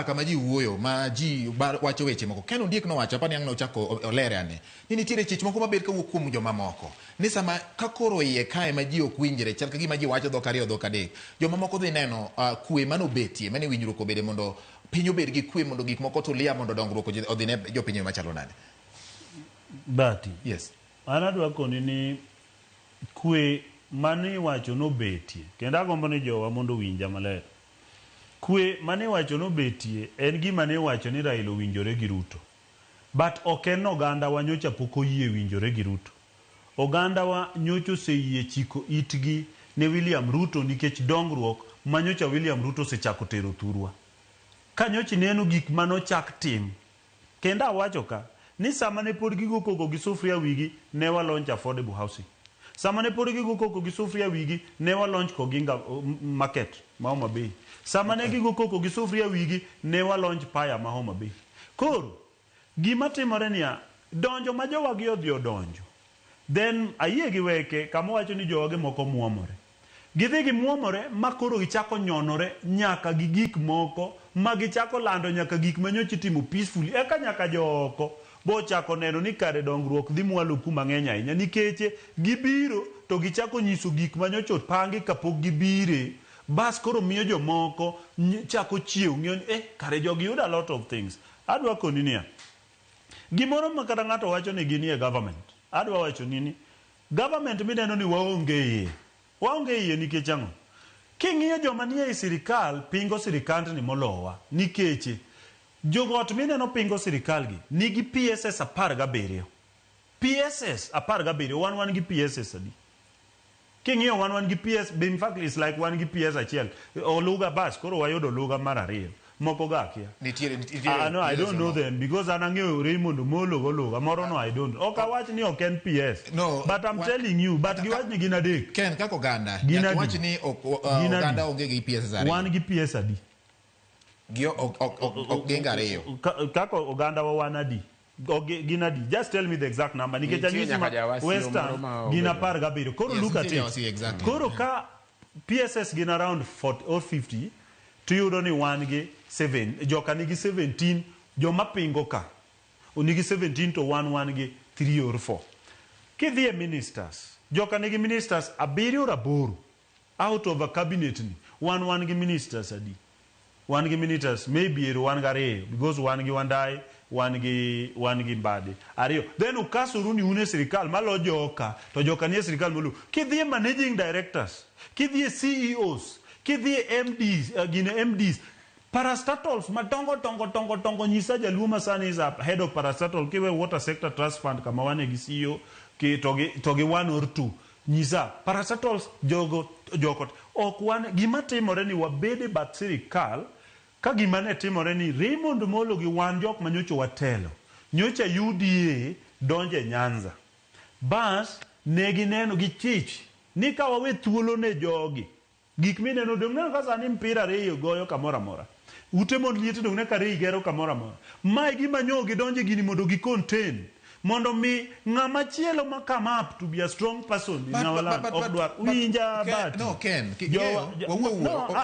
Kama ji wuoyo ma ji wacho weche moko. Ken Ondiek nowacho, apani ang' nochako olere ane, ni nitiere chich moko mabet kawuok kuom jomamoko. Ni sama ka koro iye kae ma ji ok winjre, chal ka gima ji wacho dhok ariyo dhok adek. Jomamoko dhi neno kwe manobetie, mane winjruok obede mondo piny obed gi kwe, mondo gik moko otulia, mondo dongruok odhi ne jopiny e yo machalo nade. Bati. Yes. An adwa koni ni kwe mane iwacho nobetie, kendo agombo ni jowa mondo owinja maler. Kwe mane iwacho nobetie en gima ne iwacho ni Raila owinjore gi Ruto. But ok en oganda wa nyocha pok oyie winjore gi Ruto. Oganda wa nyocha oseyie chiko itgi ne William Ruto nikech dongruok ma nyocha William Ruto osechako tero thurwa. Ka nyocha ineno gik mane ochak tim, kendo awacho ka ni sama ne pod gigo koko gi sufria wigi ne wa launch affordable housing. Sama ne pod gigo koko gi sufria wigi ne wa launch Koginga market ma Homa Bay. Sama ne gigo koko gi sufria wigi ne wa launch Paya ma Homa Bay. Koro gima timore niya, donjo ma jowagi odhi odonjo. Then ayie gi weke kama owacho ni jowagi moko muomore. Gidhi gimuomore ma koro gichako nyonore nyaka gi gik moko ma gichako lando nyaka gik ma nyocha itimo peacefully. Eka nyaka jooko bo ochako neno ni kare dongruok dhi mwalo kuma ng'eny ahinya nikech gibiro to gichako nyiso gik ma nyocha opangi kapok gibire. Bas koro miyo jomoko chako chiew ng'iyo ni kare jogi yudo a lot of things. Adwa koni niya, gimoro ma kata ng'ato wacho ni ginie government, adwa wacho ni ni government mineno ni waonge iye. Waonge iye nikech ang'o? King'iyo joma nie ei sirikal pingo sirikandni molowa nikech jogot mineno pingo sirikal gi nigi PSS 17. PSS 17, wan wan gi PSS adi? King'iyo wan wan gi PS, in fact it's like wan gi PS achiel. Oluga bas, koro wayudo oluga mar ariyo. Moko ga akia. Nitiere No, I don't know them because an ang'eyo Raymond Omolo goluga. Moro no I don't. Ok awach ni ok en PS. No, But I'm telling you, but giwach ni gin adek. Ken kaka oganda, Gin nyaka adi? wach ni ok Gin adi? oganda onge gi PSS ariyo. Wan gi PS adi? Gi ok gin ariyo. Kaka oganda wa wan adi? Gin adi? Just tell me the exact number. Nikech Nitie anyisi nyaka ma jawasio Western moro ma gin obedo. 17. Koro Yes, look at nitie it. jawasio, exactly. Koro ka PSS gin around 40 or 50, tiyudo ni wan gi 7, joka nigi 17, joma pingo ka nigi 17 to wan wan gi 3 or 4. Kidhi e ministers, joka nigi ministers 7 or 8 out of a cabinet ni, wan wan gi ministers adi? Wan gi ministers maybe ero wan gi ariyo because wan gi Wandayi, wan gi Mbadi ariyo. Then ukasuru ni un e sirikal malo joka to joka nie sirikal molu. Kidhi e managing directors, kidhi e CEOs, kidhi e MDs, gine MDs, parastatals madongo dongo dongo dongo. Nyisa jaluo ma sani is a head of parastatal kiwe Water Sector Trust Fund kama wane gi CEO ki, to gi 1 or 2. Nyisa parastatals jogo joko ok wan. Gima timore ni wabede bath sirikal ka gima ne timore ni Raymond Molo gi wan jok ma nyocha watelo nyocha UDA donje Nyanza, bas ne gineno gi chich ni ka wawe thuolo ne jogi gik mineno dong' neno ka sani mpira ariyo goyo kamoro amora, ute mond liete dong' ne ka ariyo gero kamoro amora. Mae gima nyo gidonje gini mondo gi contain mondo mi ng'ama chielo ma come up to be a strong person in our land ok dwar winja. Ken, But no, Ken, Jowa- wawuo no, wuo.